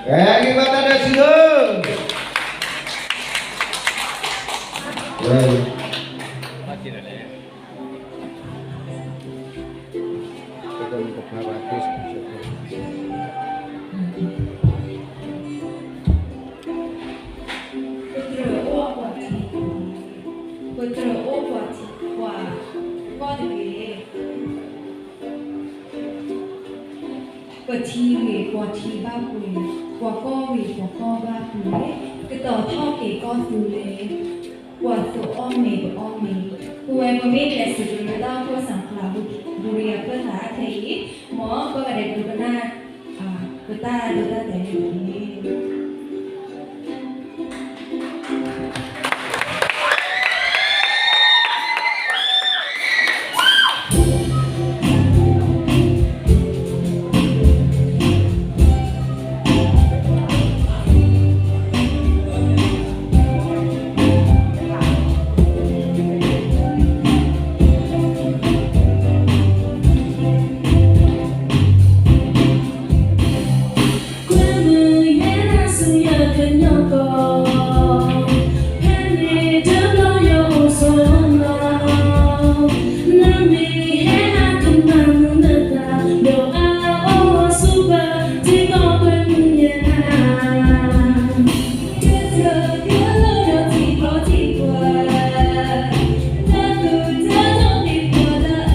ကဲ ဂ့ၤဘၣ်တၢ်ဒဲးစံးလၢ ပကြၢးအိၣ်ပှၤထံ, ပကြၢးအိၣ်ပှၤထံ, ပှၤကီၢ်တဂ့ၤ, ပထံဂ့ၤ, ပှၤထံဘၣ်ပှ့ၤ, ပှၤကီၢ်ဂ့ၤ, ပှၤကီၢ်ဘၣ်ပှ့ၤ, ကတီၤထီၣ်က့ၤကီၢ်သူလ့ၤ, ပှၤသူအီၣ်မ့ၤ ပအီၣ်မ့ၤ, ပဝဲပမ့ၢ်ကျဲးစၢးကရၢတၢ်အိၣ်ဖှိၣ်စးဖျါ ဘူရံယၤပၢၢ်သးအခဲအံၤ, မ်ပကဒဲးဒိကနၣ် ပတၢ်ဒိတၢ်တဲာ်န့ၣ်တက့ၢ်. ကွဲမုာ်ဟဲနၤဆူယကညီကီၢ်, ဖဲန့ၣ်တဘျီယအိၣ်ဆိးလီၤ, နမ့ၢ်ဟဲနၤကမၤမုာ်နသး, ဒီးအအိၣ်ဆူၣ်ဘၢထံကီၢ်ကွဲမုာ်ယဲနၤ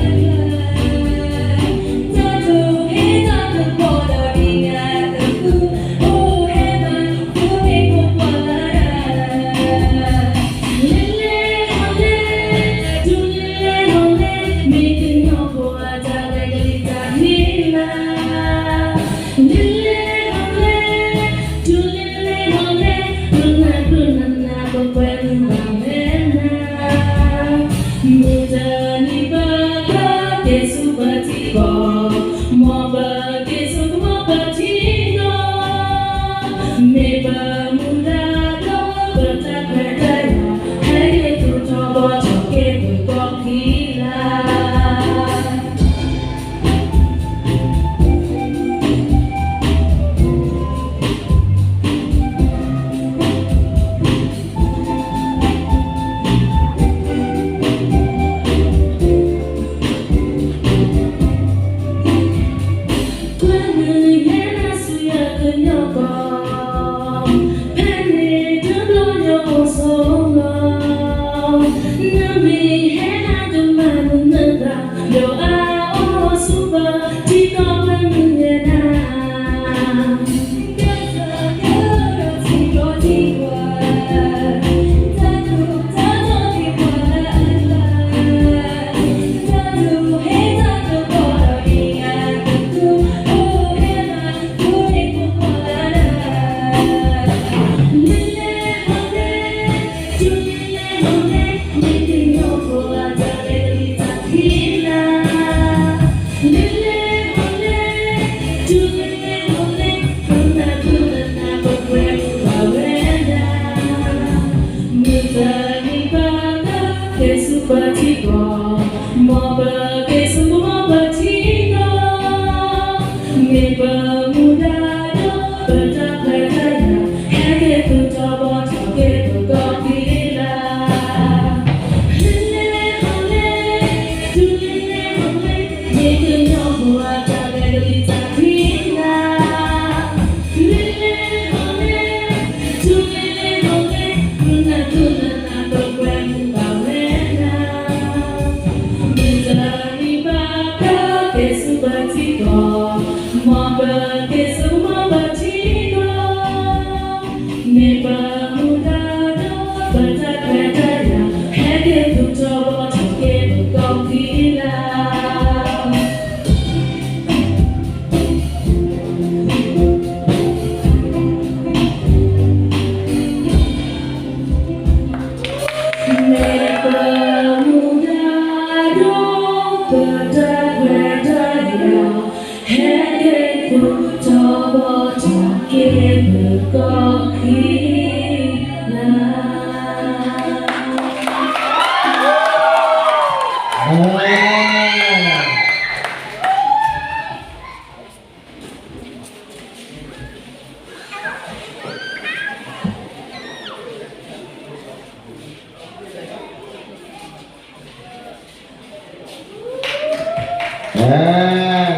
မုၢ်တနံၤဘၣ်ကီၢ် က့ၤဆူဘၢထံကီၢ်, မ်ပက့ၤဆူကမီၤပထံကီၢ်, မ့ၢ်ပမူဒါဒီးပတၢ်ခွဲးတၢ်ယာ်, ဟဲက့ၤသူၣ်ထီၣ်ဘီထီၣ်က့ၤပကီၢ်ခံလၢ ကွဲမုာ်ဟဲနၤဆူယကညီကီၢ်, ဖဲန့ၣ်တဘျီယအိၣ်ဆိးလီၤ, နမ့ၢ်ဟဲနၤကမၤမုာ်နသး, ဒီးအအိၣ်ဆူၣ်ဘၢထံကီၢ်ကွဲမုာ်ယဲနၤ မုၢ်တနံၤဘၣ်ကီၢ် က့ၤဆူဘၢထံကီၢ်, မ်ပက့ၤဆူကမီၤပထံကီၢ်, မ့ၢ်ပမူဒါဒီးပတၢ်ခွဲးတၢ်ယာ်, ဟဲက့ၤသူၣ်ထီၣ်ဘီထီၣ်က့ၤပကီၢ်ခံလၢ မုၢ်တနံၤဘၣ်ကီၢ် က့ၤဆူဘၢထံကီၢ်, မ်ပက့ၤဆူကမီၤပထံကီၢ်, မ့ၢ်ပမူဒါဒီးပတၢ်ခွဲးတၢ်ယာ်, ဟဲက့ၤသူၣ်ထီၣ်ဘီထီၣ်က့ၤပကီၢ်ခံလၢ မ့ၢ်ပမူဒါဒီးပတၢ်ခွဲးတၢ်ယာ်, ဟဲက့ၤသူၣ်ထီၣ်ဘီထီၣ်က့ၤပကီၢ်ခံလၢ အဲ,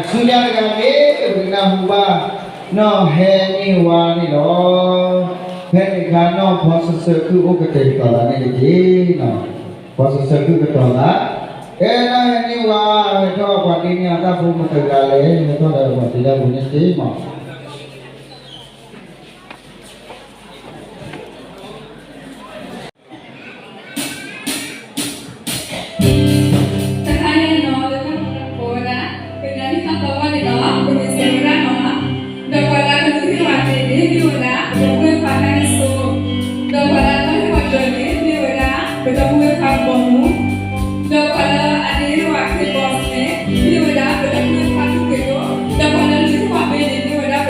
ဆူညါတဂၤန့ၣ် ပကနၢ်ဟူဘၣ် နီၢ်ဟဲန့ၢ်ဝါန့ၣ်လီၤ. ဖဲန့ၣ်အခါ နီၢ်ဖီစၢၤစၢၤခုၣ်အိၣ်ကတဲာ်ကတီၤသးန့ၣ်တက့ၢ်. ဖီစၢၤစၢၤခုၣ်ကတီၤသး, ကဲ နီၢ်ဟဲန့ၢ်ဝါ ဟဲထီၣ်ပှၤဒ့န့ၢ်အတၢ်ဖိမတဂၤလဲၣ်, ဟဲထီၣ်ဒီးပှၤသ့လၢအပူၤန့ၣ်တက့ၢ်မး. တခါန့ၣ်နီၤ လၢတၢ်ဖိတၢ်ဃီဝဲဒၣ် ကညးန့ၢ်တၢ်သီဘၣ်န့ၣ်ဒီး ပမ့ၢ်စံးဝဲဒၣ်နီၤ, ဒီးပှၤလၢအကလုၢ်ဟ့ၣ်ဝဲသ့န့ၣ် မ့ၢ်ဝဲဒၣ် ပဒီပုၢ်ဝဲၢ်ခွါတၢ်ကစီၣ်, ဒီးပှၤလၢအတီၢ်ဟ့ၣ်ဝဲဒၢန့ၣ် မ့ၢ်ဝဲဒၣ် ပဒီပုၢ်ဝဲၢ်ခွါကဘီမုၢ်, ဒီးပှၤလၢအဒ့ဟ့ၣ်ဝဲခ့ဘီစ့န့ၣ် မ့ၢ်ဝဲဒၣ် ပဒီပုၢ်ဝဲၢ်ခွါကလုၢ်က့ၤဒိၣ်, ဒီးပှၤလၢအလုၢ်ဟ့ၣ်ဝဲဘ့န့ၣ် မ့ၢ်ဝဲဒၣ်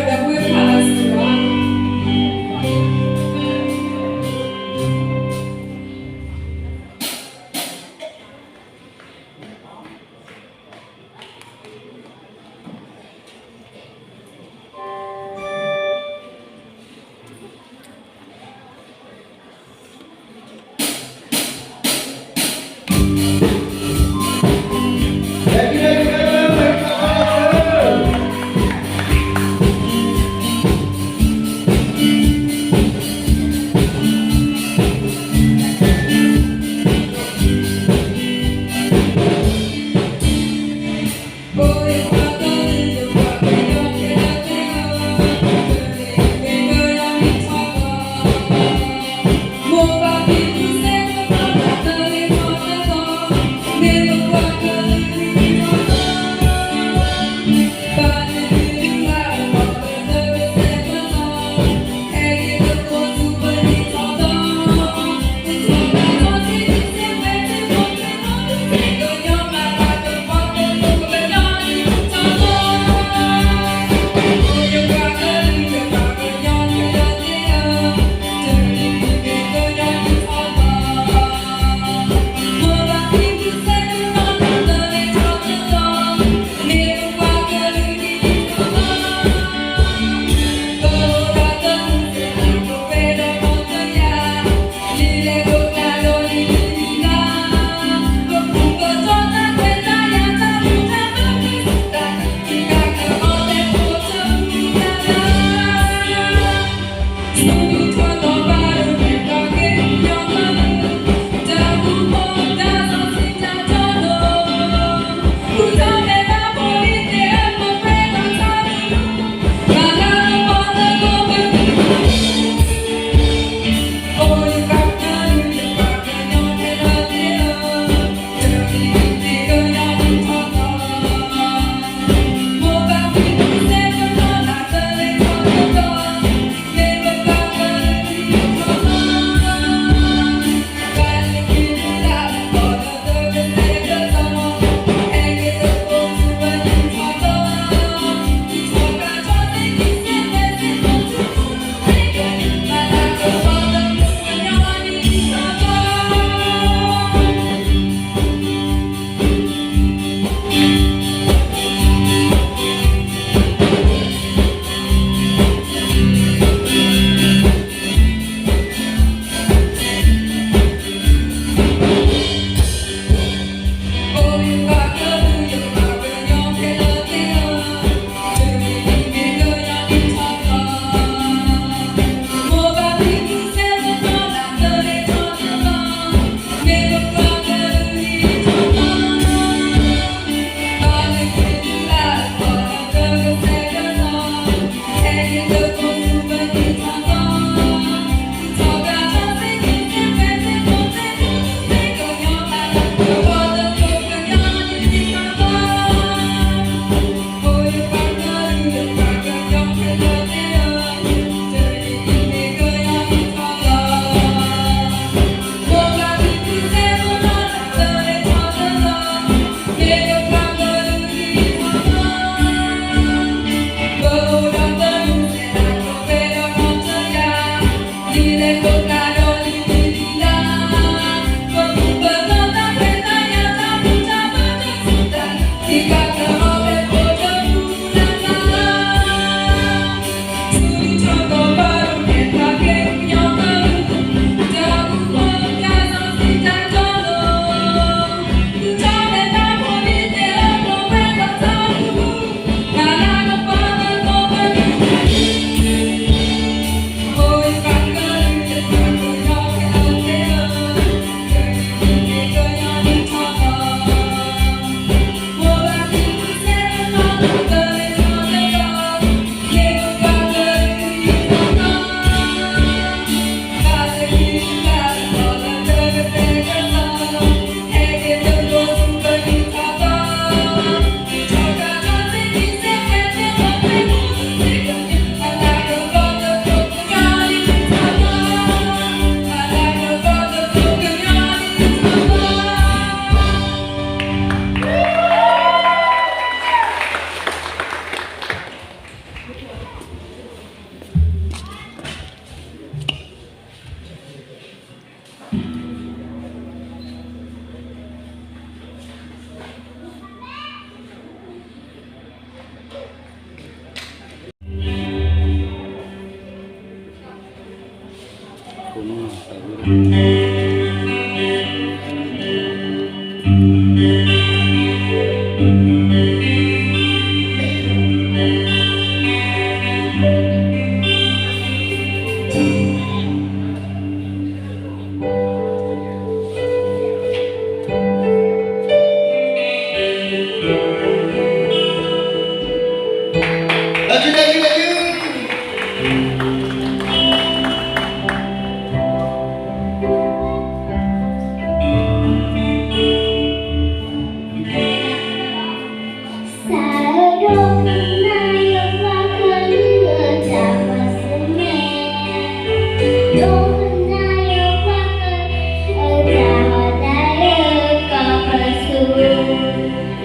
ဒိကနၣ်ယွၤပှၤကလုၢ်အတၢ်ကွၢ်ဆၢၣ်မဲာ်, ဒိကနၣ်ယွၤပှၤကလုၢ် အတၢ်ဟီၣ်တၢ်ယၢၤကီၢ်ပသူၣ်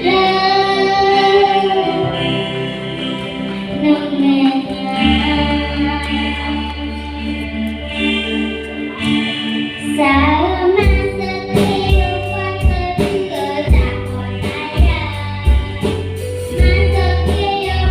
လၢ နမဲာ်ညါ စၢ်ဧၢ, မၤစၢၤက့ၤယွၤပှၤကလုၢ်အတၢ်ဟီၣ်တၢ်ယၢၤ, မၤစၢၤက့ၤယွၤ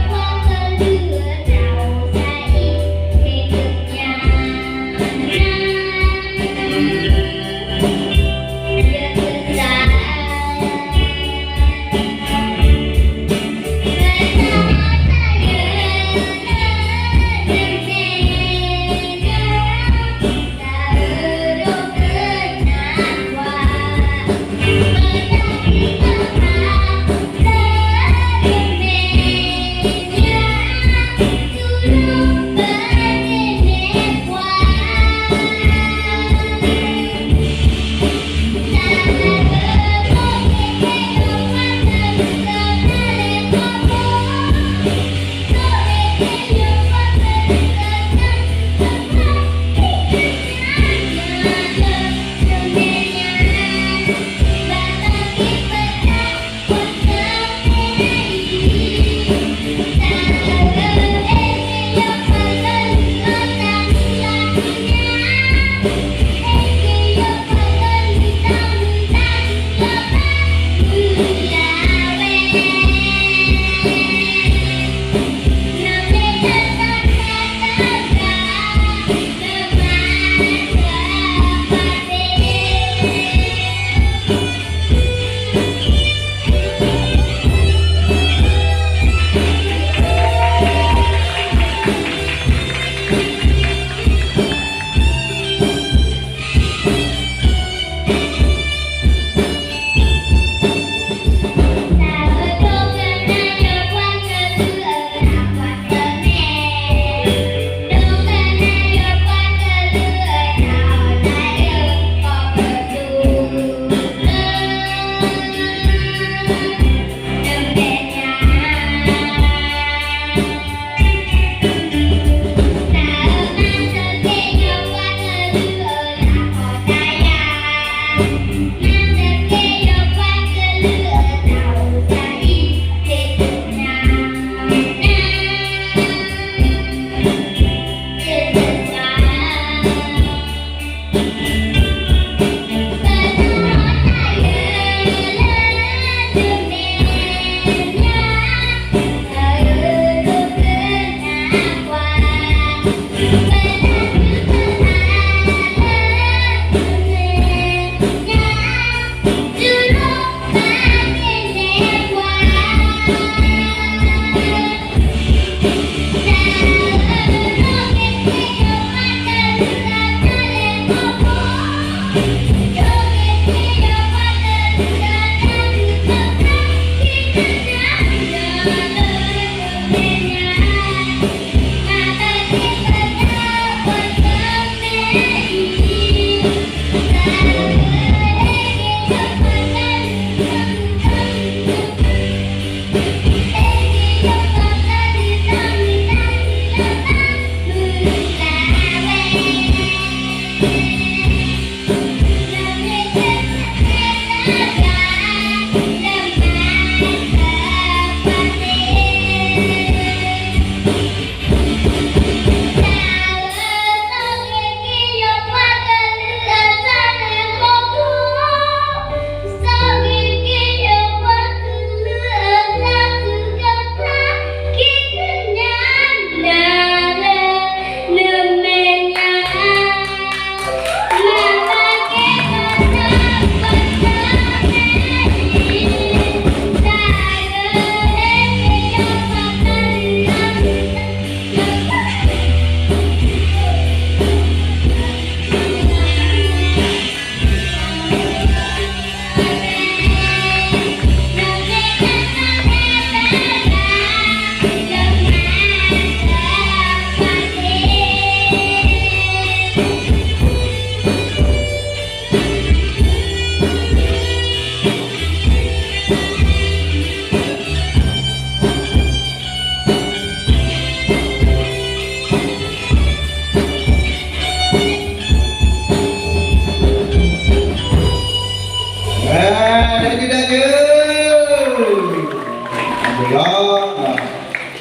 လီၤ,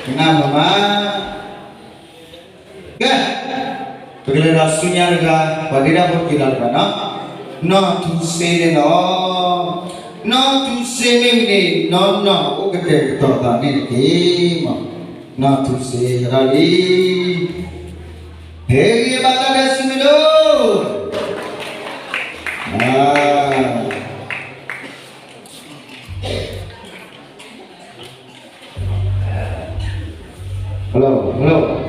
ကနၣ်မၤမး, ကဲ, ပကလဲၤဒီးဆူညါတဂၤ, ပှၤဒ့တၢ်ဖိတက့ၤလီၤတဂၤနီၤ, နီၢ်ထူစ့န့ၣ်လီၤ. နီၢ်ထူစ့မ့ၢ်မနုၤန့ၣ် နီၢ်နီၢ်အိၣ်ကတဲာ်ကတီၤသးန့ၣ်တက့ၢ်မး, နီၢ်ထူစ့ ဟဲထီၣ်လံ. ဟ့ၣ်ဂံၢ်ဘါတၢ်ဒဲးစံးမ့ၢ်ဒိၣ်, အ Hello, hello.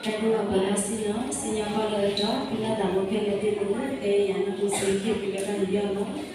တၢ်ကလီၤပှၤလၢစံၣ်ညီၣ်, စံၣ်ညီၣ်ပှၤလၢအတီ, ဖဲလၢသးမိၢ်ဖဲလဲၣ်သ့ၣ်တဖၣ်, ဖဲယၤနီၢ်ထူစ့ ဟ့ၣ်ဂံၢ်ဘါတၢ်န့ၣ်လီၤ.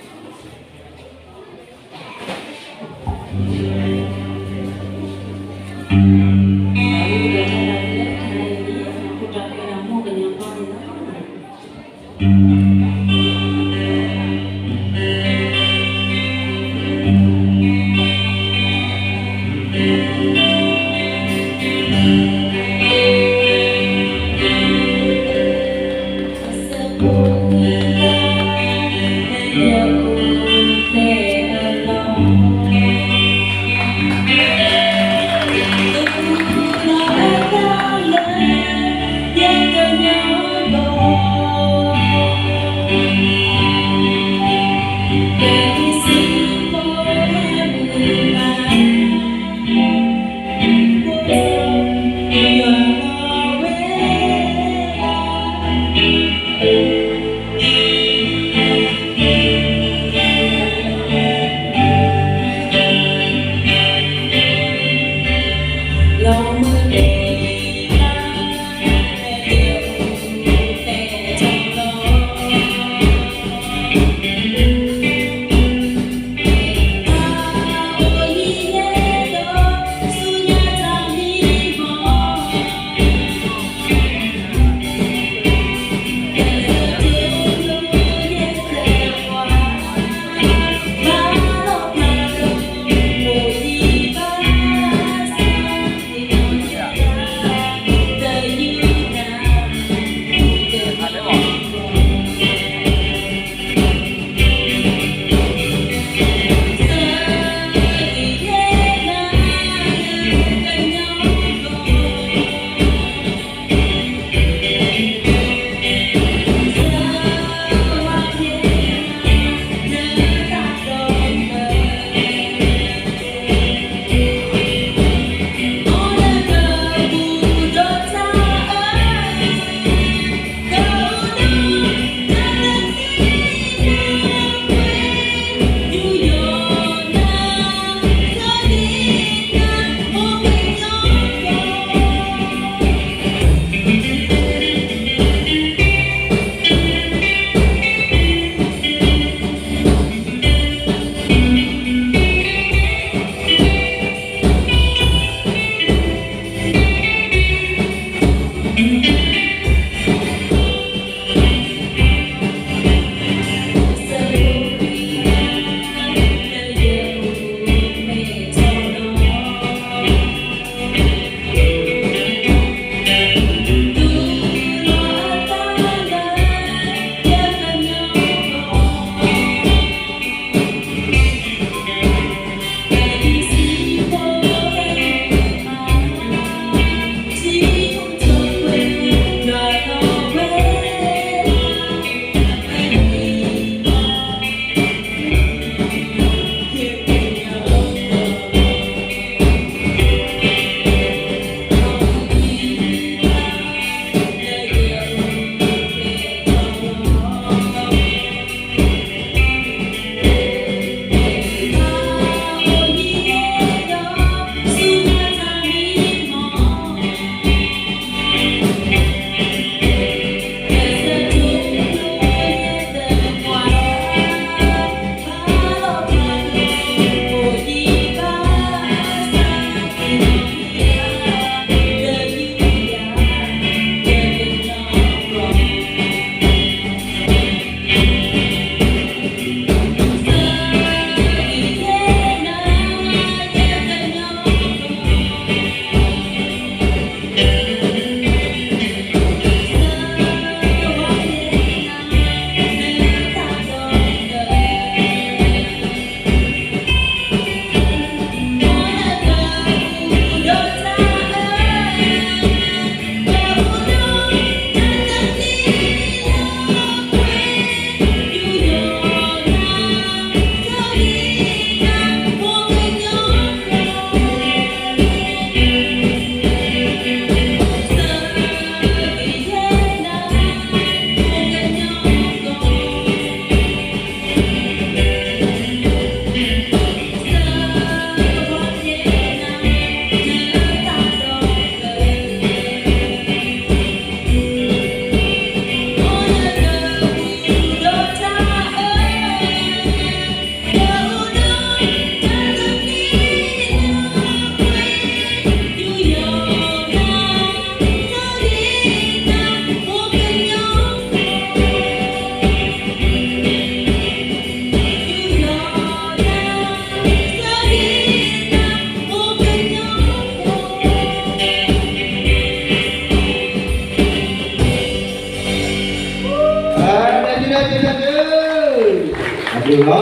အဘျုးလီၤ.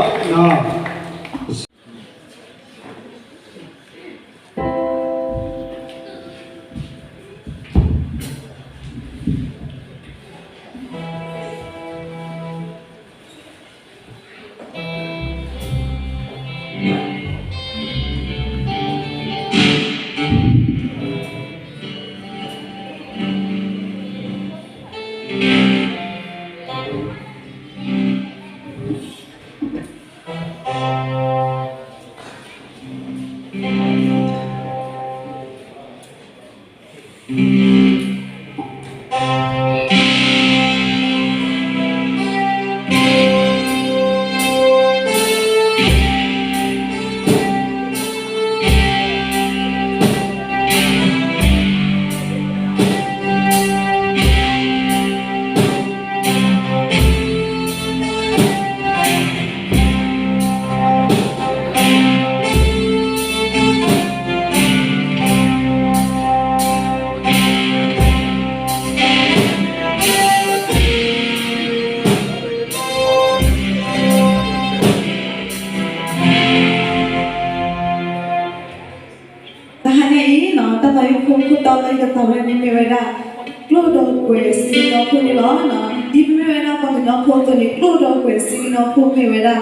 တဟါညါအံၤ တၢ်သးဝံၣ်ဖိခိၣ်တီလၢယကသးဝံၣ်န့ၣ်မ့ၢ်ဝဲဒၣ် ကျိၣ်ဒီးကွဲၤစ့ကညီဖိန့ၣ်လီၤ. ဒ်ပမ့ၢ်ဝဲဒၣ်ပှၤကညီဖိအသိးန့ၣ် ကျိၣ်ဒီးကွဲၤစ့ကညီဖိမ့ၢ်ဝဲဒၣ်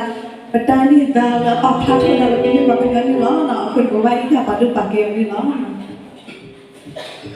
ပတၢ်န့ၢ်သါလၢအပာ်ဖျါထီၣ်ဝဲဒၣ်လၢပမ့ၢ်ပှၤကညီန့ၣ်လီၤ. အဃိန့ၣ် ပဘၣ်ဟံးဃာ်ပာ်ဒိၣ်ပာ်ကဲအီၤန့ၣ်လ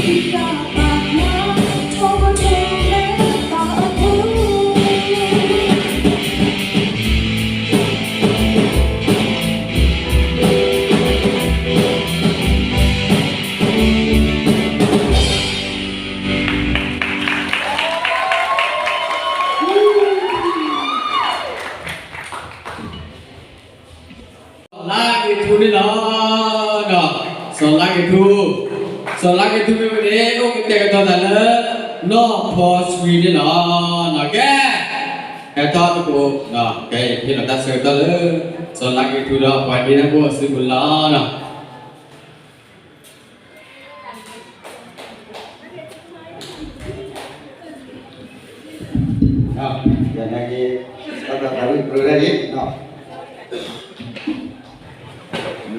ီၤ. တၢ်လၢ နီၢ်ဖီဆှံန့ၣ်လီၤ. ကဲ, ဟဲထီၣ်သကိး, ကဲ ဟ့ၣ်လီၤတၢ်ဆၢကတီၢ်လၢ စီၤလါက့ၤထူဒီးပှၤဒ့နၢ်ဖိအစုပူၤလီၤ. န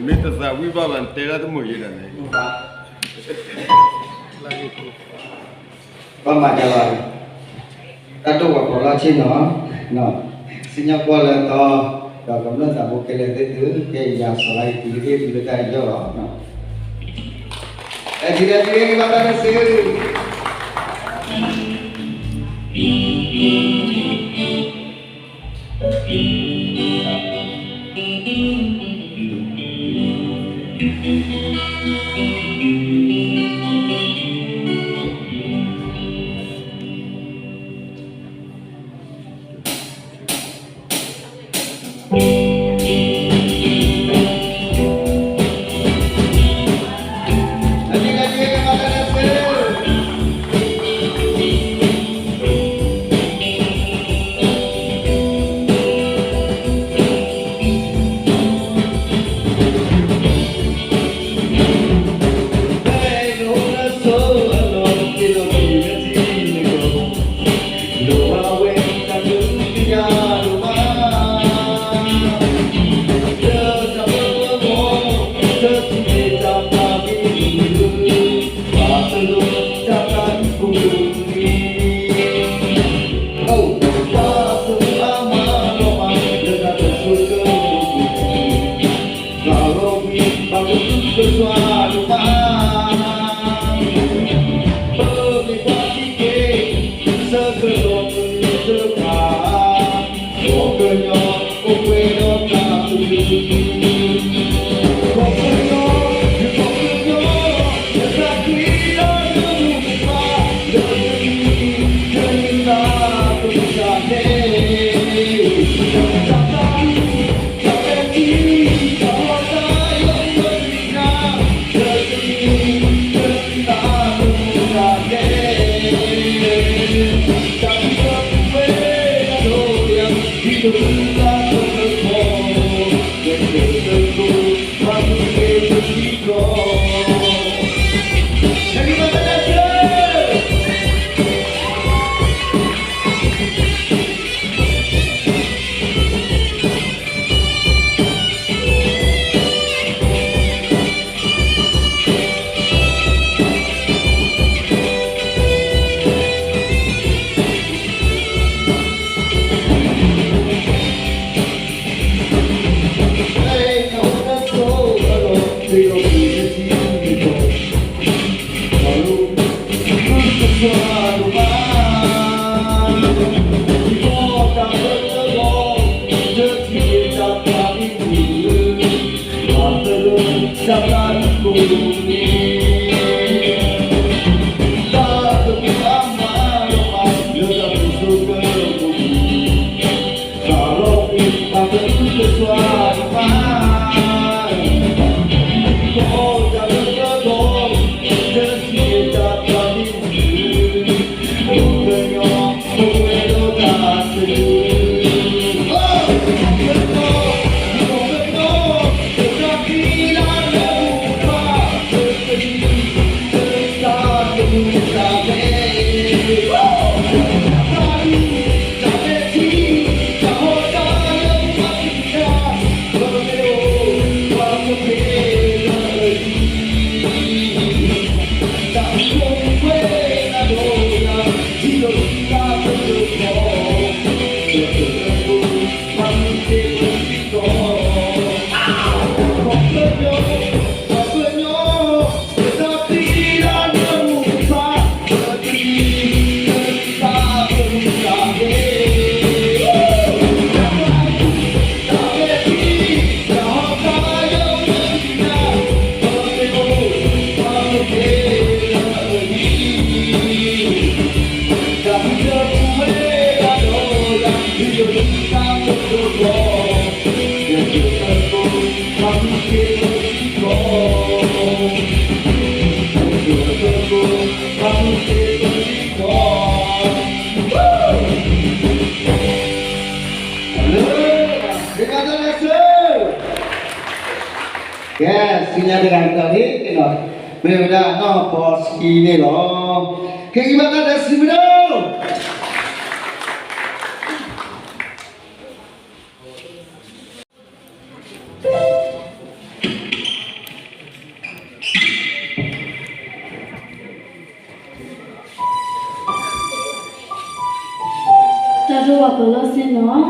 မ့ၢ်တသးဝံၣ်ဘၣ်ဘၣ် နတဲဒၣ်တမုာ်ယဲဒၣ်န့ၣ်, ဘၣ်မၤဒ်လီၤ, တၢ်ဒိၣ်ပှၤဖီလီၢ်ဆ့ၣ်နီၤ, စံၣ်ညီၣ်ကွီၢ်လၢတီ, ဒီးကမျၢၢ်သးဘိခဲလၢာ်သ့ၣ်သု, ကဲယၤစီၤလါက့ၤထူလၢတၢ်အယီၢ်လီၤ. အဲၣ်ဒိးဒ်လဲၣ်ဒ်လဲၣ် ကဘၣ်တၢ်တစ့ ကဲ, ဆူညါတဂၤကဒီးန့ၣ်, မ့ၢ်ဝဲဒၣ်နီၢ်ဖီဆှံန့ၣ်လီၤ. ကဲဂံၢ်ဘါတၢ်ဒီးစံးမ့ၢ်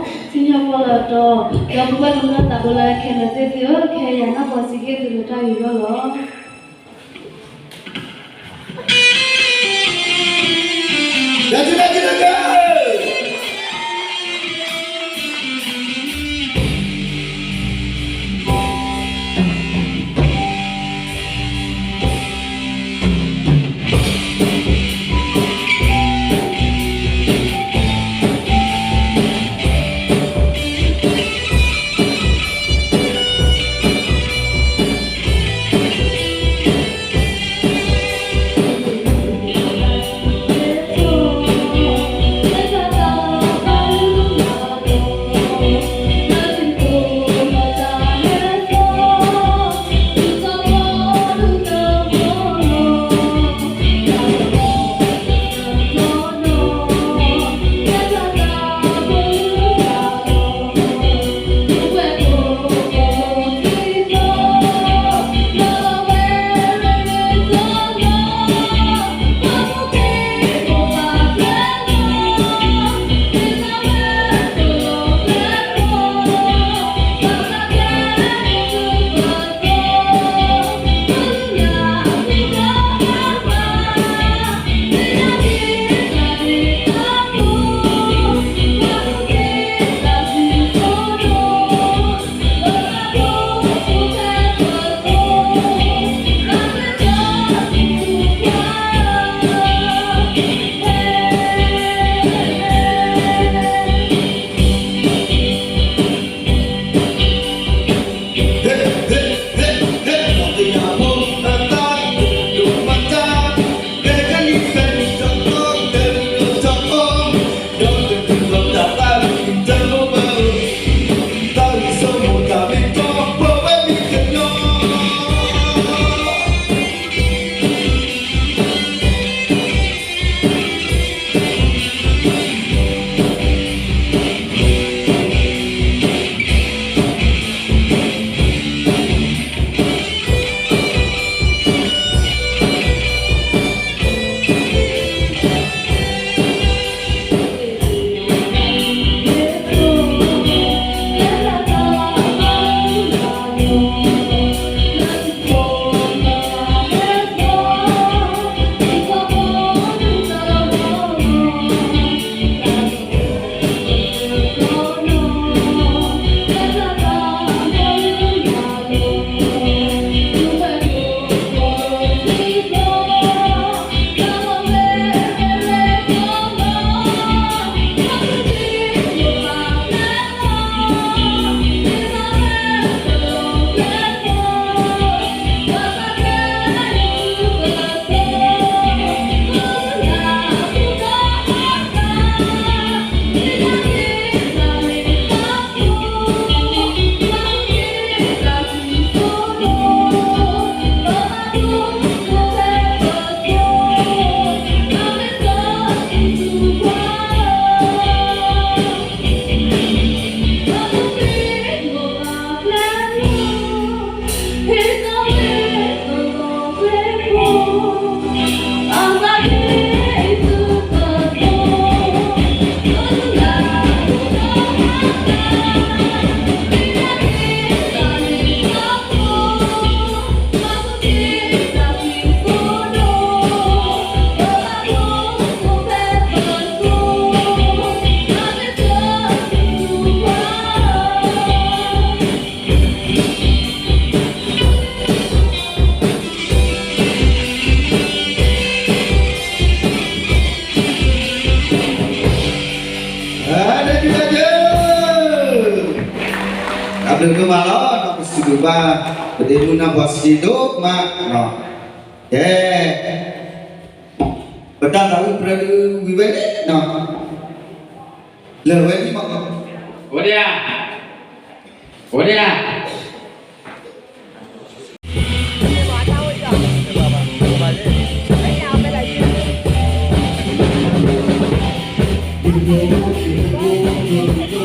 ဒၣ် တၢ်ဒိၣ်ဝဲပလီၢ်စ့ၢ်နီၤ, စံၣ်ညီၣ်ကွီၢ်လၢအတီ, ဒီးပဘၣ်ကမျၢၢ်သးဘိလၢခဲလၢာ်သ့ၣ်သုဧၢ, ခဲအံၤယနီၢ်ဖီဆှံဟ့ၣ်သုလၢတၢ်ဂ့ၤလီၢ်လီၤ. တၢ်ဘျုးဒိၣ်မးလီၤ, ပစံးဘျုးဘၣ် ပဒ့မုၣ်နီၢ်ဖီဆှံဒိၣ်မး, ကဲ, ပတၢ်သးဝံၣ်ပြၢဒုးဝံၤဝဲန့ၣ်, လၢာ်ဝဲန့ၣ်မး, အိၣ်ဒံးဧါ, အိၣ်ဒံးဧါ. တၢ်ဘျုးဒိၣ်မးလီၤ.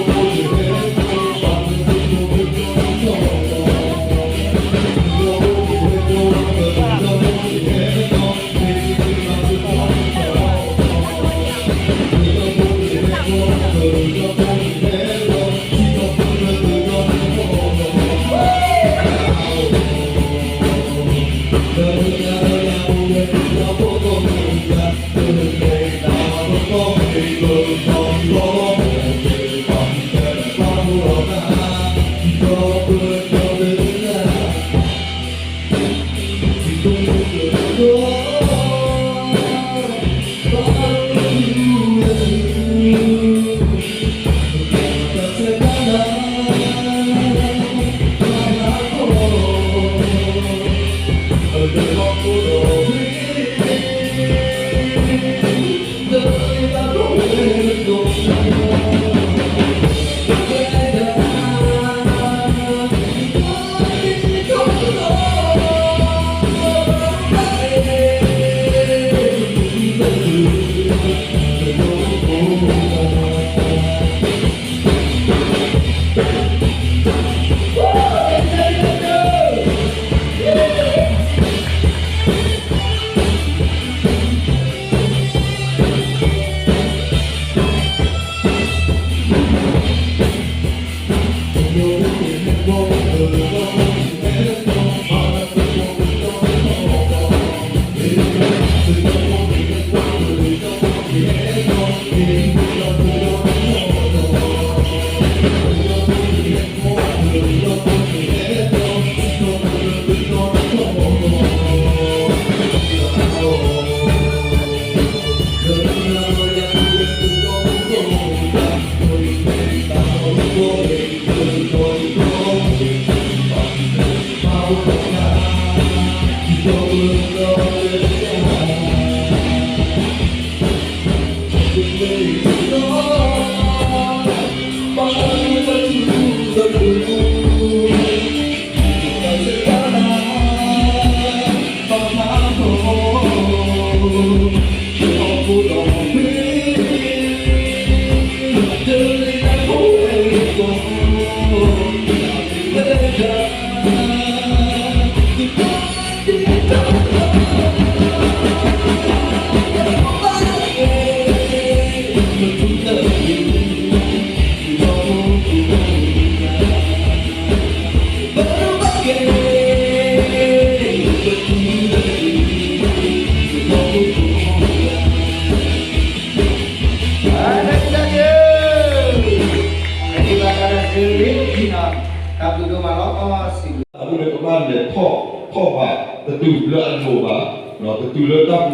အဝဲန့ၣ်ကဘၣ်လဲၤထီၣ်ထီၣ်ဘး တတုၤလၢအလိၤဘၣ်, တတုၤလၢ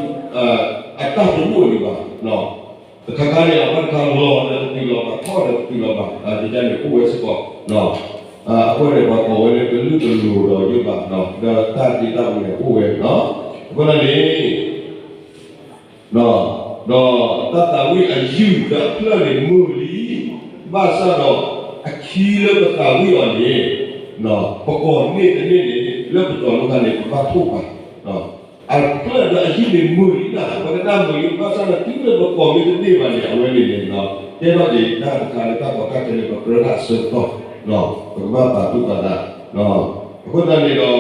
အတၢ်ပဒိၣ်န့ၣ်ဘၣ်, တခါခါန့ၣ် အဘၣ်တခါလီၤဒီးတတုၤလီၤဘၣ်, ထီၣ်ဒီးတတုၤလီၤဘၣ်, ဒ်န့ၣ်အိၣ်ဝဲစ့ၢ်ကီး, အဃိန့ၣ် ပှၤကိးဝဲလၢကလုာ်ကလိၤဒီးယိဘၣ်, ဒီးတၢ်ဒ့တၢ်အူန့ၣ်အိၣ်ဝဲ, အဃိသတးန့ၣ် ဒီးတၢ်သးဝံၣ်အယုၢ်ဒီးအဖျၢၣ်န့ၣ်မုာ်လံ, ဘၣ်ဆၣ်ဒီးအခံလၢပသးဝံၣ်အီၤန့ၣ်, ပကိးန့ၢ်တန့ၢ်န့ၣ် လၢပတီၤလိာ်သးန့ၣ် ပဘၣ်ထိၣ်ပာ်, အဖျၢၣ်ဒီးအယုၢ်န့ၣ်မုာ်လံနၤ, ပကနၣ်မုာ်လံ, ဘၣ်ဆၣ်ဒီးတုၤလၢပကိးမ့ၢ်တန့ၢ်ဘၣ်န့ၣ် အဝဲန့ၣ်န့ၣ် တဲထီၣ်က့ၤတၢ်တခါလၢတၢ်ကီတၢ်ခဲလၢပကြၢးတၢ်အဆၢကတီၢ်, ပကဘၣ်ပာ်သူၣ်ပာ်သး, အဃိသတးန့ၣ်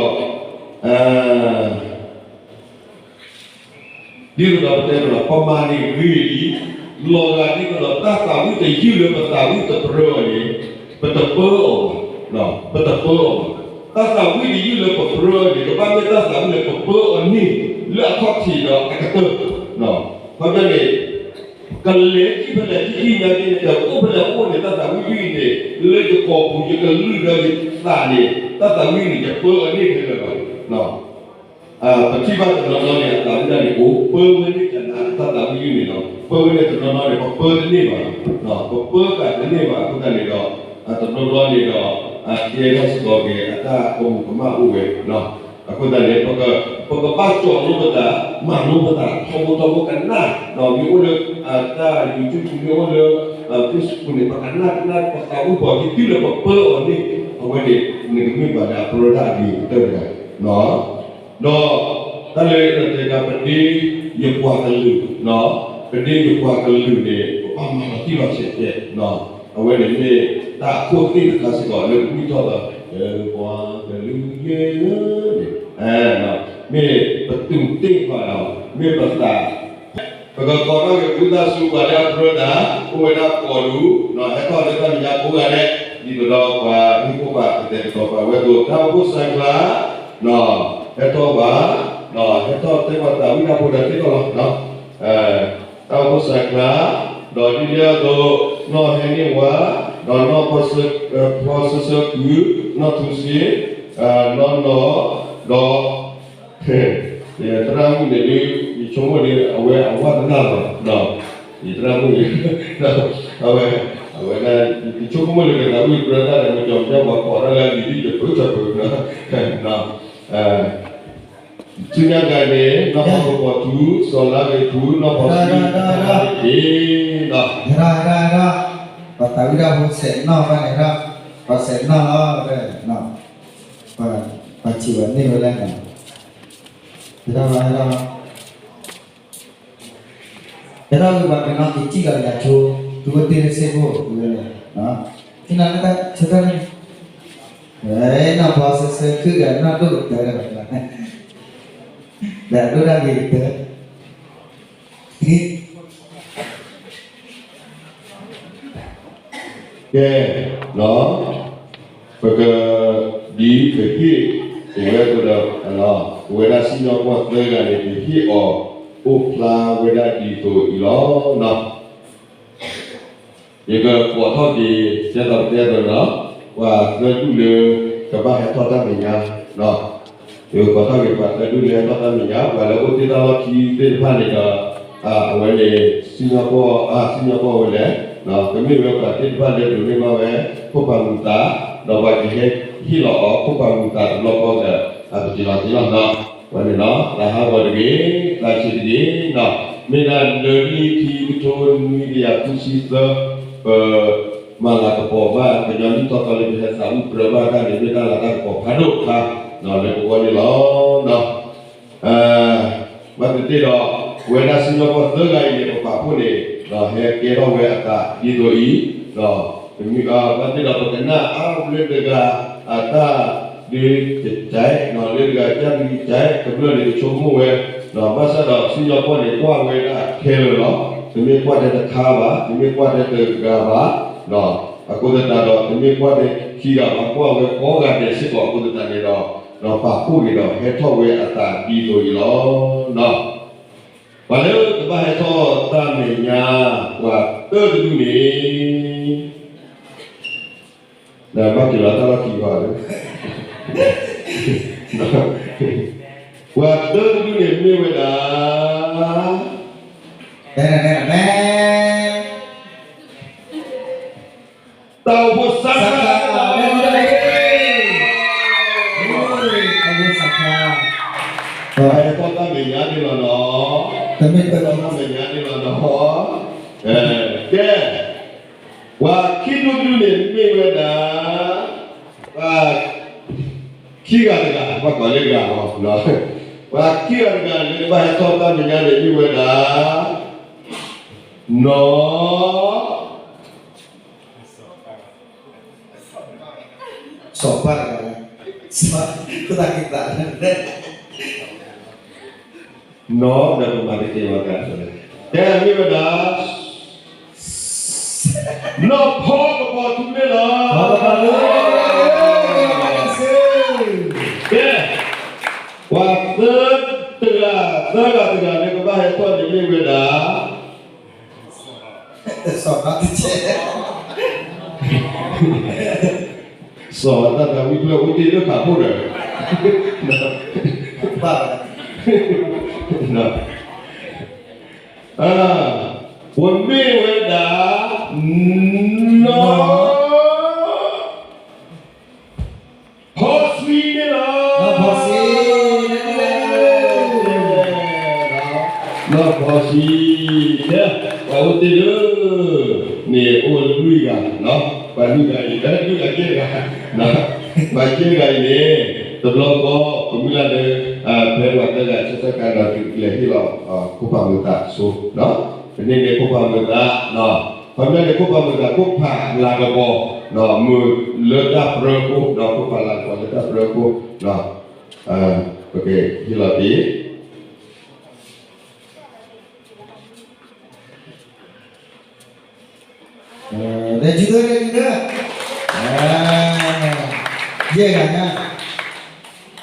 ဒီး ဒ်သိးဒီးပတဲလီၤ ပမၤန့ၣ်ဂ့ၤလံ, လီၤဂာ်ဒ်သိးဒီးတၢ်သးဝံၣ်တယုၢ်လၢပသးဝံၣ်တပြၢအီၤန့ၣ်, ပတပၢအီၤဘၣ်, ပတပၢအီၤဘၣ်. တၢ်သးဝံၣ်တယုၢ်လၢပပြၢအီၤန့ၣ် ကဘၣ်မ့ၢ်တၢ်သးဝံၣ်လၢပပၢအီၤန့ၣ် လၢအခီၣ်ထံးဒီးအကတၢၢ်, ခီဖျိန့ၣ် ကလဲၤကံၣ်ဖဲလဲၣ်ကံၣ်အံၤညါက့န့ၣ် တအိၣ်ဖဲလဲၣ်အိၣ်န့ၣ် တၢ်သးဝံၣ်အံၤန့ၣ် လၢယကိာ်ပူၤယကလုၢ်ဒီးယသးန့ၣ် တၢ်သးဝံၣ်န့ၣ် ယပၢအီၤန့ၢ်ဖဲလဲၣ်ဘၣ်. ပထံၣ်ဘၣ်တနီၤနီၤန့ၣ် အသးဝံၣ်ဒၣ်န့ၣ် အိၣ်ပၢဝဲန့ၣ်ကနါတၢ်သးဝံၣ်အံၤန့ၣ်လီၤ. ပၢဝဲန့ၣ်တနီၤနီၤန့ၣ် ပပၢတန့ၢ်ဘၣ်, ပပၢတၢ်တန့ၢ်ဘၣ်အဃိသတးန့ၣ်ဒီး တနီၤနီၤန့ၣ်ဒီး ကဲထီၣ်စ့ၢ်ကီးက့ၤအတၢ်ကမူၤကမၣ်အိၣ်ဝဲ, အဃိသတးန့ၣ် ပကဘၣ်ကၠီၣ်လိပသး မၤလိပသး ထီဘိထီဘိကနၣ်, မ့ၢ်အိၣ်လၢ တၢ် YouTube မ့ၢ်အိၣ်လၢ Facebook န့ၣ် ပကနၣ်ကနၣ် ပသးဝံၣ်ပှၤက့ၤတုၤလၢပပၢအီၤန့ၣ် အဝဲန့ၣ် နကမ့ၢ်ပှၤလၢအပြၢတၢ်အဂ့ၤကတၢၢ်တဂၤ, ဒီး တၢ်လၢယတဲဒၣ် ပဒ့ယပှၤကလုာ်, ပဒ့ယပှၤကလုာ်န့ၣ် မၤလီၤတံၢ်လီၤဆဲးကဲး, အဝဲန့ၣ်မ့ၢ်တၢ်အခိၣ်သ့ၣ်တခါစ့ၢ်ကီးလၢပမ့ၢ်ထီၣ်ဒီး ပှၤကလုာ်ယဲၢ်န့ၣ် မ့ၢ်ပတူၢ်တ့ၢ်ဃီဒီး မ့ၢ်ပသး ပကကိးထီၣ်က့ၤ ဝံသးစူၤ ပှၤလၢအကြၢးနၤ အိၣ်ဝဲဒၣ်ကိးဒူၣ် ဟဲထီၣ်လၢတၢ်မဲာ်ညါကိးဂၤဒဲး ဒ်သိးဒီးပှၤဟံၣ်ဖိဘၣ်ကတဲာ်ကတီၤပာ်ဝဲအသိး တၢ်အိၣ်ဖှိၣ်စဲးကျါ ဟဲထီၣ်ဘၣ် ဟဲထီၣ်တဲပှၤသးဝံၣ်တၢ်ဖိဒီးသ့ၣ်နီၣ်လီၤ တၢ်အိၣ်ဖှိၣ်စဲးကျါ ဒီးဒ်န့ၣ်အသိး နီၢ်ဟဲန့ၢ်ဝါ ဒီးနီၢ်ဖီစၢၤကုၢ် နီၢ်ထူစ့ နီၢ်နီၢ် ဒီး သရၣ်မုၣ်န့ၣ်ဒ် ယဆိကမိၣ်န့ၣ် အဝဲအဝၣ်တနၢ်လီၤ ယသရၣ်မုၣ်န့ၣ် အဝဲ အဝဲဒၣ် ယဆိကမိၣ်န့ၣ် ကသးဝံၣ်ကြၢးတၢ်ဒီး မ့ၢ်ကီၤမ့ၢ်ပှၤကိးထီၣ်လၢအဂ့ၤဒ်ယပၢၢ်ထီၣ်ပၢၢ် ဆူညါတဂၤန့ၣ် နီၢ်ဖီကပီၤထူ စီၤလါဂ့ၤထူ နီၢ်ဖီစံ တၢ်တက့ၢ်နီၤ ဟဲထီၣ် ဟဲထီၣ် ဟဲထီၣ် ပှၤသးဝံၣ်တၢ်ဖိစဲးနီၣ်ဘၣ်န့ၣ်ဒီး ပှၤစဲးနီၣ်လီၤ ပှၤထံၣ်ဝဲန့ၢ်ဝဲလဲၣ်နီၤ ဟဲထီၣ်လီၤ ဟဲထီၣ်လီၤ ဟဲထီၣ်ဂ့ၤပှၤကနီၤက့ၤထံၣ်လီၤယၤဆိ သုဝဲတ့ၢ်လၢစ့ၢ်ခိၣ် သုဝဲန့ၣ် ထံၣ်လီၤလၢတၢ်ဆိတၢ်န့ၣ် နီၢ်ဖီစၢၤစၢၤခုၣ်ဒီးနီၢ်ဒိၣ်ကတၢၢ်ဒီး ဒီးဒိၣ်ဒၣ်ဂ့ၤကတၢၢ် ကဲ ပက ဒ်ပဟ့ၣ် အိၣ်ဝဲအသိးဒီး ပဝဲဒၣ်စံၣ်ညီၣ်ကွီၢ်သၢဂၤန့ၣ် ပဟ့ၣ်အီၤ အိၣ်ဖျါဝဲဒၣ်ဒ်သိးအံၤလီၤ. ယကကိးထီၣ်က့ၤ ဒ်သိးပတဲအသိးန့ၣ်လီၤ, ပှၤသၢဒူၣ်လၢ ကဘၣ်ဟဲထီၣ်တၢ်မဲာ်ညါ ယကကိးထီၣ်က့ၤပှၤသၢဒူၣ်လၢဟဲထီၣ်တၢ်မဲာ်ညါ ပှၤလၢအိၣ်တ့ၢ်တၢ်လီၢ်ခံသ့ၣ်တဖၣ်န့ၣ်ဒီး အဝဲန့ၣ် စံၣ်ညီၣ်ကွီၢ် စံၣ်ညီၣ်ကွီၢ်ဝဲလဲၣ်, ကမ့ၢ်ဝဲပှၤသ့ၣ်တဖၣ်လၢဒိးန့ၢ်ဘၣ်ဝဲ ခိၣ်ဖးမုာ်သး, ဒီးပှၤကဟဲဟ့ၣ်လီၤအီၤ ခိၣ်ဖးမုာ်သးတဘျီဃီဒီး အပက့ၤလီၤသ့လီၤနီၤ, ဝဲန့ၣ်လီၤ သးဟးဂီၤတဂ့ၤ, သးဆံးတဂ့ၤနီၤ, မ့ၢ်ဒၣ်လၢနံၣ်ခံကထိနွံကယၤဃုဆံသၢ ပ မၤလၤကပီၤဘၣ် ကညီနံၣ်ထီၣ်သီလၢပဟဲသးဝံၣ်ကြၢးဘၣ်တၢ်န့ၣ် မ့ၢ်တၢ်လၤတၢ်ကပီၤဖးဒိၣ်တခါ လၢပဂီၢ်န့ၣ်လီၤ. ဘၣ်သ့ၣ်သ့ၣ်ဒီး ပဝဲဒၣ်စံၣ်ညီၣ်ကွီၢ်သၢဂၤအံၤန့ၣ် ပပာ်ဖှိၣ်န့ၣ် ဒီးဟဲကဲထီၣ်ဝဲအသးဒ်သိးအံၤ, ဒီး ဘၣ်သ့ၣ်ဒီးပကနၣ်အါလၢတဂၤအတၢ်ဒုးကတဲာ် လၢတဂၤကၢ်ဒုးကတဲာ် ကမျၢၢ်န့ၣ် ကဆိကမိၣ်ဝဲ, ဘၣ်ဆၣ်ဒီးစံၣ်ညီၣ်ကွီၢ်န့ၣ် ကွၢ်ဝဲဒၣ်ခဲလၢာ်လီၤ. တမ့ၢ်ကွၢ်ထဲတခါဘၣ်, တမ့ၢ်ကွၢ်ထဲတဂၤဘၣ်, အဃိသတးဒီး တမ့ၢ်ကွၢ်ထဲခံဂၤဘၣ်, ကွၢ်ဝဲကိးဂၤဒဲးစ့ၢ်ကီးအဃိသတးန့ၣ်ဒီး ပာ်ဖှိၣ်က့ၤဒီးဟဲထီၣ်ဝဲအသးဒ်သိးအံၤလီၤ. ပှၤလၢကဘၣ်ဟဲထီၣ်တၢ်မဲာ်ညါ ပှၤသၢတဒူၣ်န့ၣ် နဘၣ်က့ၤလီၤတၢ်လီၢ်ခံဘၣ်လၢ ပှၤသၢတဒူၣ်န့ၣ်မ့ၢ်ဝဲဒၣ် တၢ်အိၣ်ဖှိၣ်စးခါ ဟဲထီၣ်တၢ်မဲာ်ညါန့ၣ်လီၤနီၤ, ဟဲထီၣ်တၢ်မဲာ်ညါန့ၣ်လီၤနီၤ, ကဲ ပှၤခံဒူၣ်တဒူၣ်န့ၣ်မ့ၢ်ဝဲဒၣ် ပှၤခံဂၤတဂၤ ပှၤကိးလၢဂၤလီၤ, ပှၤခံဂၤတဂၤလၢကဘၣ်ဟဲထီၣ်တၢ်မဲာ်ညါန့ၣ်မ့ၢ်ဝဲဒၣ် နီၢ် စီၤပၤတဂၤ, စီၤပၤတဂၤ, နီၢ်ဒီးပမၤတကဲဘၣ်တဂၤ, ကဲမ့ၢ်ဝဲဒၣ် နီၢ်ဖီကပီၤထူန့ၣ်လီၤ. ကဲ ပှၤသၢတဂၤ သၢဂၤတဂၤလၢကဘၣ်ဟဲထီၣ်န့ၣ်မ့ၢ်ဝဲဒၣ် စီၤနီၢ်တကဲ စီၤတၢ်သးဝံၣ်ဖျၢၣ်အိၣ်တ့ၢ်လၢခးခိၣ်ဒီး ဘၣ် ပမ့ၢ်ဝဲဒၣ် နီၢ် ဖီဆံန့ၣ်လီၤ. နီၢ်ဖီဆံ တဲ ပှၤအိၣ်တ့ၢ်လၢ န့ၣ်အိၣ်လွံၢ်ဂၤ, ပှၤလွံၢ်ဂၤအံၤ လွံၢ်ဂၤကဲတဂၤ, ပှၤကဲတဂၤအံၤန့ၣ် တဘျီဃီ ပမုၢ်လၢ်လၢ လၢပှၤသၢဂၤဆၢကတီၢ်ဒီး ဒုးလဲၤဟ့ၣ်လီၤ ခိၣ်ဖးမုာ်သးဆိ, ပန့ၢ်န့ၣ်ခိၣ်ဖးမုာ်သး, ခီပညီန့ၣ် ခိၣ်ဖးမုာ်သး ခိၣ်ဖးလၤကပီၤ, မုာ်လၢတၢ်ပြၢအဃိ, ခိၣ်ဖးလၤကပီၤလၢတၢ်ပြၢအဃိ, ပကဟ့ၣ်လီၤက့ၤ လၢခံသၢ, လၢခံသၢ, ယဲၢ်ဂၤညါ, ယဲၢ်ဂၤ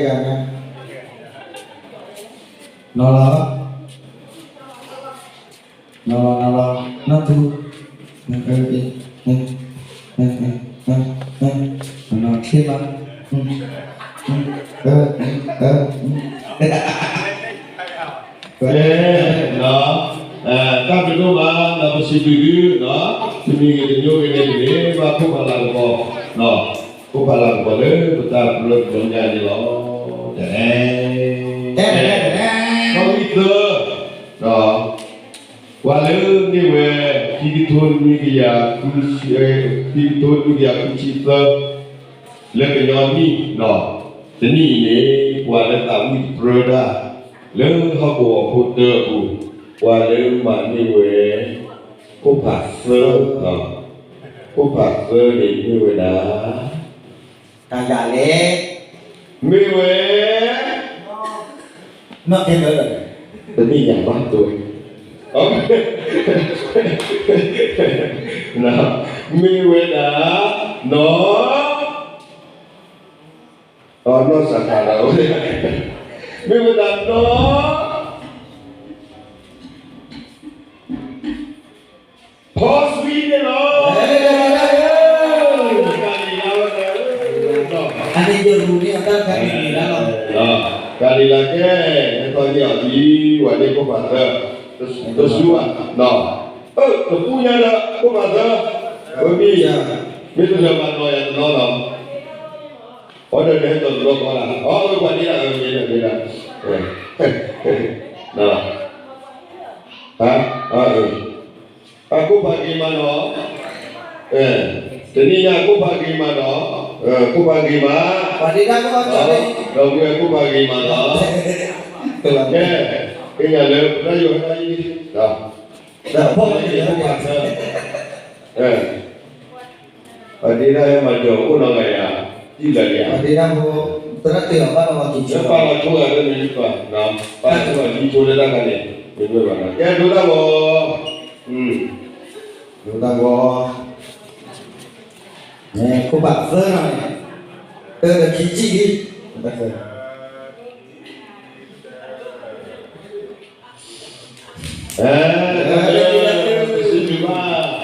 ညါ, နီၤလီၤ, နီၤလီၤ, နီၤလီၤ, နီၢ်ထူ, နီၢ်ထူမး, ကဲ, တၢ်ဘျုးဒိၣ်မး ဒီးပစံးဘျုးသု, တမံၤဂ့ၤတမျိုးဂ့ၤန့ၣ် ပမ့ၢ်ဘၣ်ခိၣ်ဖးလၤကပီၤ, ခိၣ်ဖးလၤကပီၤလၢပတၢ်ပြၢတဘျီညါန့ၣ်လီၤ. တၢ်, တၢ်, တၢ်, တၢ်, တၢ်, တၢ်, ပှၤလၢမ့ၢ်ဝဲ ခံကထိနွံကယၤ, ခံကထိနွံကယၤဃုဆံသၢ လၢကညီနံၣ်, တနံၣ်အံၤန့ၣ် ပှၤလၢသးဝံၣ်ပြၢတၢ် လၢဟီၣ်ကဝီၤဖိတၢအပူၤ, ပှၤလၢမၤန့ၢ်ဝဲ ခိၣ်ဖးသၢ, ခိၣ်ဖးသၢန့ၣ်မ့ၢ်ဝဲဒၣ် တၢ်ဂၤလဲၣ်, မ့ၢ်ဝဲ နီၢ်တဲလၢ, တမ့ၢ်ယၤဘၣ်တိ, မ့ၢ်ဝဲဒၣ် နီၢ်, နီၢ်စးခါဒီး, မ့ၢ်ဝဲဒၣ်နီၢ် ဖီဆွံန့ၣ်လီၤ. ကၤလံၤလးကဲ, ဟဲထီၣ်ဟ့ၣ်အီၤဒ် ပှၤန့ၢ်ခိၣ်ဖးသၢ, တစူဘၣ်, တပူညါဒီးခိၣ်ဖးသၢ, ပမ့ၢ်, မ့ၢ်တလၢာ်ဘၣ်နီၤ ယၤတနီၤနီၤ, အီၤဒီးနဟဲထီၣ်တဘျီဃီလၢ်, အီၤ ပှၤန့ၢ်ဒၣ်အမ့ၢ်ဒၣ်မ့ၢ်ဒၣ်, ဟါ, အခိၣ်ဖးဂ့ၤမးနီၤ, တနံၤညါအခိၣ်ဖးဂ့ၤမးနီၤ, ခိၣ်ဖးဂ့ၤမး, ဒီပုၢ်ဝဲၢ်ခိၣ်ဖးဂ့ၤမးနီၤ, ကဲ, ကညးလၢပတၢ်ယိးဟဲတၢ်အံၤ, ဒီးဖီၣ်လၢယခိၣ်ဖးသၢ, ပှၤဒ့တၢ်ဟဲမၤစၢၤအိၣ်နီတဂၤယၤ, ဒ်လဲၣ်ယၤ, ပှၤဒ့တၢ်ဖိ, သရၣ်တဲအီၤဘၣ်လီၤဝဲက့ၤ, ပာ်လီၤဆိဂၤလၢန့ၣ်, ပာ်လီၤဆိဂၤလံဆိလၢတၢ်ခါန့ၣ်, မ့ၢ်ဝဲဘၣ်နီၤ, ကဲဒိတၢ်ဂီၤ, ဒိတၢ်ဂီၤ, ခိၣ်ဖးသၢနီၤန့ၣ်, တၢ်တခံဆံလံ, တၢ်သၢ အဲ, ပစံးဘျုးဘၣ်, ပ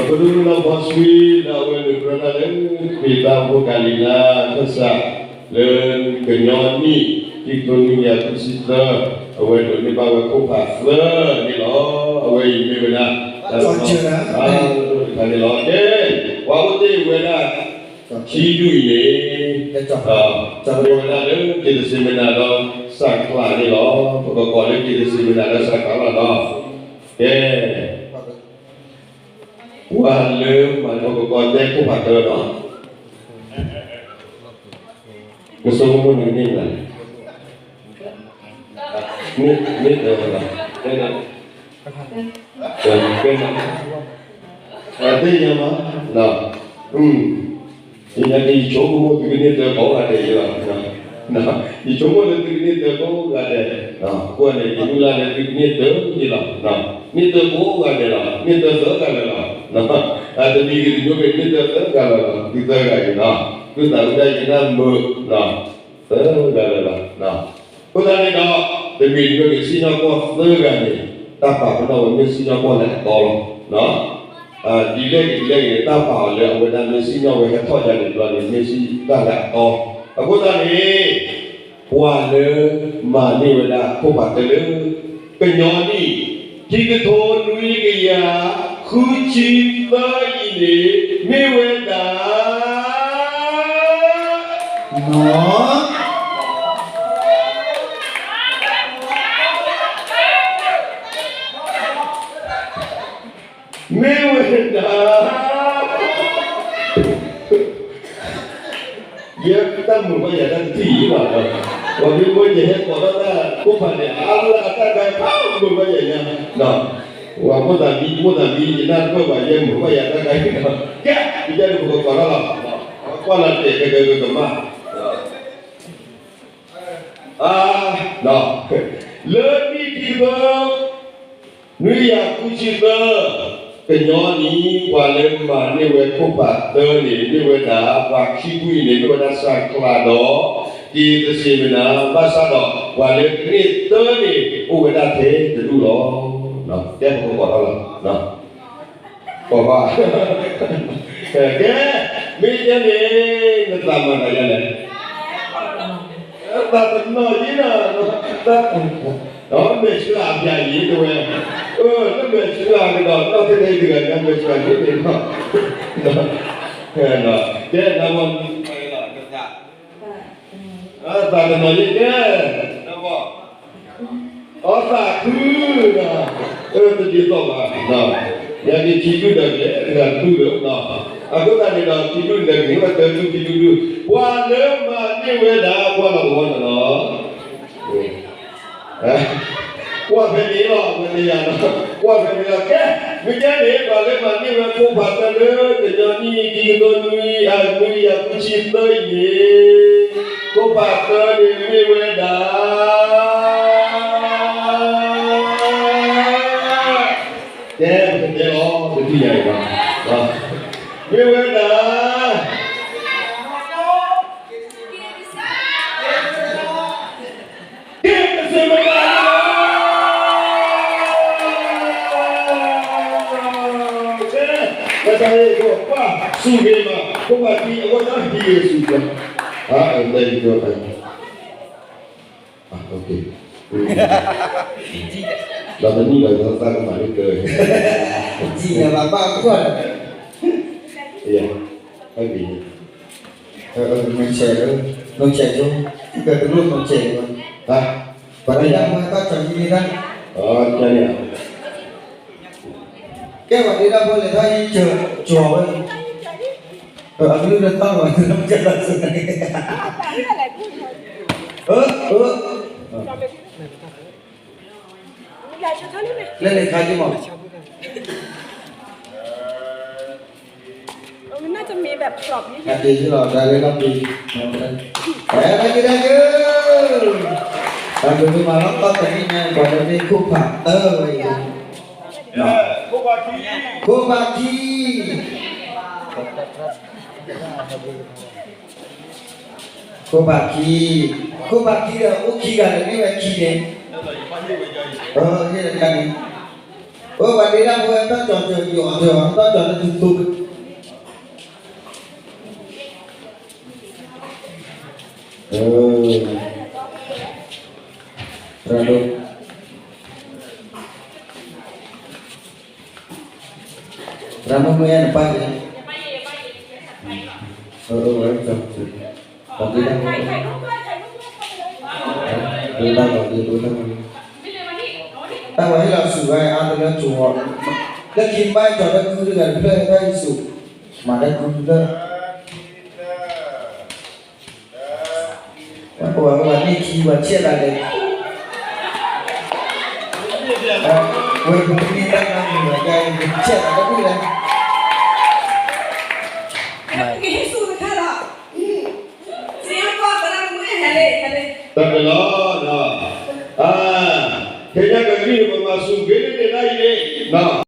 ဒိၣ်နီၢ်ဖီဆွံ ဒီးအဝဲန့ၣ်ကြၢးတၢ်လၢ ခရံာ်တၢ်အိၣ်ဖှိၣ်ကၤလံၤလါ ခၢၣ်စး လၢကညီနံၣ် ခံကထိနွံကယၤဃုဆံသၢ, အဝဲဒိးန့ၢ်ဘၣ်ဝဲခိၣ်ဖးသၢန့ၣ်လီၤ. အဝဲအံၤမ့ၢ်ဝဲဒၣ် တၢ်တခါန့ၣ်လီၤ. ကဲ, ပှၤအိၣ်တ့ၢ်ဝဲဒၣ် ခံဒူၣ်အံၤန့ၣ်, မ့ၢ်ဝဲဒၣ်လၢ က့ၤတစ့မနၤဒီးစးကျးန့ၣ်လီၤ. ပကကိးလၢက့ၤတစ့မနၤဒီးစးကျးလီၤနီၤ. ကဲ, ပှၤလၢမၤလၢပကကိးတဲခိၣ်ဖးသၢနီၤ. ကဆိကမိၣ်န့ၣ်န့ၢ်ဘၣ်, န့ၢ်တၢ်ဘၣ်, ကဲ, ကဲ, သ့ၣ်ညါမး, ယဆိကမိၣ်သုကန့ၢ်တၢ်ကိးဂၤဒဲးလီၤ. ယဆိကမိၣ်လၢသုကန့ၢ်တၢ်ကိးဂၤဒဲး, အဃိန့ၣ် ယမုၢ်လၢ်လၢသုကန့ၢ်တၢ်လီၤ. န့ၢ်တၢ်ကိးဂၤဒဲးလီၤ, န့ၢ်တၢ်သၢဂၤလၢာ်လီၤ. တမံၤဂ့ၤတမံၤဂ့ၤ န့ၢ်တၢ်သၢဂၤလၢာ်လီၤ, သုသၢဂၤအံၤလီၤ. သုသးဝံၣ်တၢ်ယကနၣ်မုာ်, သၢဂၤလၢာ်လီၤ. အဃိသတးန့ၣ်ဒီး တမံၤတမံၤဂ့ၤ စံၣ်ညီၣ်ကွီၢ်သၢဂၤန့ၣ် တၢ်ပာ်ပနီၣ်ဝဲမ့ၢ်စံၣ်ညီၣ်ကွီၢ်လၢအတီလီၤ. ဒ်လဲၣ်ဂ့ၤဒ်လဲၣ်ဂ့ၤန့ၣ် တၢ်ပာ်အီၤလၢအဝဲဒၣ်မ့ၢ်စံၣ်ညီၣ်ဝဲဟဲထီၣ်ယၤန့ၣ်ဘျီန့ၣ် မ့ၢ်စံၣ်တၢ်လၢအတီ. အဃိသတးန့ၣ် ပှၤလၢမၤန့ၢ်ဝဲဒၣ်ခိၣ်ဖးသၢလၢ ကညီနံၣ် ခံကထိနွံကယၤဃုဆံသၢအံၤန့ၣ် မ့ၢ်ဝဲဒၣ် မ့ၢ်ဝဲဒၣ် ယ တၢ်မုာ်ဘၣ်ယၤတၢ်တထံၣ်အံၤလီၤ. ပှၤမ့ၢ်မၢယဟဲကိးထီၣ်တၢ်ကိးဖးန့ၣ် အါလၢအတၢ်ကါဖးမုာ်ဘၣ်ယၤညါ, ပှၤမိၣ်သးမံ မိၣ်သးမံ ယနၢ်တပၢၢ်ဘၣ် ယဲမုာ်ဘၣ်ယၤတၢ်ကါအံၤလီၤ. ကဲ ယကဲဒၣ်ပကကိးထီၣ်လီၤ. ကွၢ်လီၤတဲာ်ကဲကဲကမၣ် လၢနံၣ်ခံကထိ နွံကယၤဃုဆံသၢ ကညီနံၣ် ပှၤလၢမၤန့ၢ်ဝဲခိၣ်ဖးသၢန့ၣ် မ့ၢ်ဝဲဒၣ် ပှၤခံဘုအံၤန့ၣ် မ့ၢ်ဝဲဒၣ်စှၤကျါဒီး က့ၤတစ့မနၤ ဘၣ်ဆၣ်ဒီး ပှၤလၢကန့ၢ်သၢန့ၣ် အိၣ်ဝဲဒၣ်ထဲတဒူၣ်လီၤ. ကဲပကကိးထီၣ်လီၤ. ကီၢ်ဘၣ်, ကဲ, မ့ၢ်ကဲန့ၣ် နသးမၤသးယါလဲၣ်, သးတနီၤယံၤနီၤ, ဒီးမဲာ်ဆှးအပျးယံၤတဝဲ, အၢ လၢမဲာ်ဆှးကဒီး နီၢ်ထဲထဲအံၤတဂၤညါ မဲာ်ဆှးယံၤန့ၣ်လီၤ, ကဲ နမ့ၢ် သးတနီၤယံၤကဲ, အီသးခု, အၢ တဒ်သိးဘၣ်, ယက့ၤခံဒူၣ်ဒီးကလဲၤ တဂၤတဒူၣ်လၢ, အဃိသတးန့ၣ်ဒီး ခံဒူၣ်န့ၣ်ဒီးကန့ၢ်ဝဲတၢ်ဒူၣ်ခံဒူၣ်ဒူၣ်, ပှၤလၢမၤန့ၢ်ဝဲဒၣ် ကွၢ်လီၤကဝီၤန့ၣ်လီၤ. ကွၢ်ဖဲန့ၣ်လီၤ, မ့ၢ်တယၤလီၤ, ကွၢ်ဖဲန့ၣ်လီၤ. ကဲ, မ့ၢ်ကဲန့ၣ် ပှၤလၢမၤန့ၢ်ဝဲခိၣ်ဖးသၢလၢ ကညီနံၣ် ခံကထိနွံ အနွံကယၤဃုဆံသၢအံၤန့ၣ်, ခိၣ်ဖးသၢန့ၣ်မ့ၢ်ဝဲဒၣ် ကဲ ပကတဲလီၤ ပထံၣ်ယၤအံၤလီၤ, မ့ၢ်ဝဲဒၣ် က့ၤတစ့မနၤလီၤ. ကဲ, ကစၢ်ယွၤပၢ်ဆူၣ်ဂ့ၤမး, ခိၣ်ဖးခံ အဝဲဒၣ်ဟံးဂ့ၤဆူၣ်, အၢ တၢ်ယံၤကၠီတၢ်ယံၤ, ဒီးတနံၣ်ဒီးသးကမၤလၢကၢ, ယၤ, ဟဲက့ၤ နဆဲး, နဆဲးကၠိ, ကတလိၣ်နဆဲး, ပှၤလၢယၤ ပှၤတၢ်ကၠီၤယံၤန့ၣ်တၢ်, ကဲပှၤဒ့တၢ်ဖိလဲၤထီၣ်ဟံးကၠီၤဝဲ, အကလုၢ်လၢတၢ်ဝဲ လၢန့ၣ်ခါက့ၤမး, နာ်က့ၤလီၤ ဒါလေးတော့ပြီ, အဲ thank you, thank you, တၢ်ဘျုးမးလီၤ ပှၤတမ့ၢ်ညါ ပှၤတမ့ၢ်ခိၣ်ဖးတၢ်ဝဲအံၤ, ခိၣ်ဖးခံ, ခိၣ်ဖးခံ, ခိၣ်ဖးခံဒီး အိၣ်ခံဂၤဒီး မ့ၢ်ဝဲခံန့ၣ်, အၢ ဟ့ၣ်လီၤတခါန့ၣ်, အၢ ပှၤဒ့တၢ်ဖိဝဲ တၢ်ကၠီၤကၠီၤယီၤကၠီၤ တၢ်ကၠီၤတၢ်ထူသိ, အၢ ရၤဒိၣ်, ရၤမုၢ်မုၢ်အဲၣ်နပၢ်က့ၤ, အၢ အၢ ဝဲကၠီၤ, ပှၤဒ့တၢ်ဖိ, ဒ့တၢ်ဖိ ဒ့တၢ်ဖိ, တၢ်ဝဲဟ့ၣ်လီၤဆူၣ်ဝဲအါတလၢကၠီၤ, လၢခံမါကၠီၤတၢ်ကုတဂၤတဖျၢၣ် တၢ်ဟံးဆူၣ်, မၤတၢ်ကုတဖျၢၣ် ပှၤန့ၢ်ခံ ပှၤဆဲးသးလဲၣ်, ဝဲပမ့ၢ်တၢ်နါမုၢ်ဝဲဒၣ် ပဆဲးသးတဘူၣ်လဲၣ်, ကဟ့ၣ်ဆူၣ်တခါလီၤ, စ့ၢ်ကီးသရၣ်မုၣ်ဟဲလဲၣ်, ဟဲလဲၣ်, တၢ်ကလီၤ, ခဲညါကဂံၢ်ပမၤဆူၣ်ဂ့ၤန့ၢ်ဒၣ်အံၤန့ၣ်,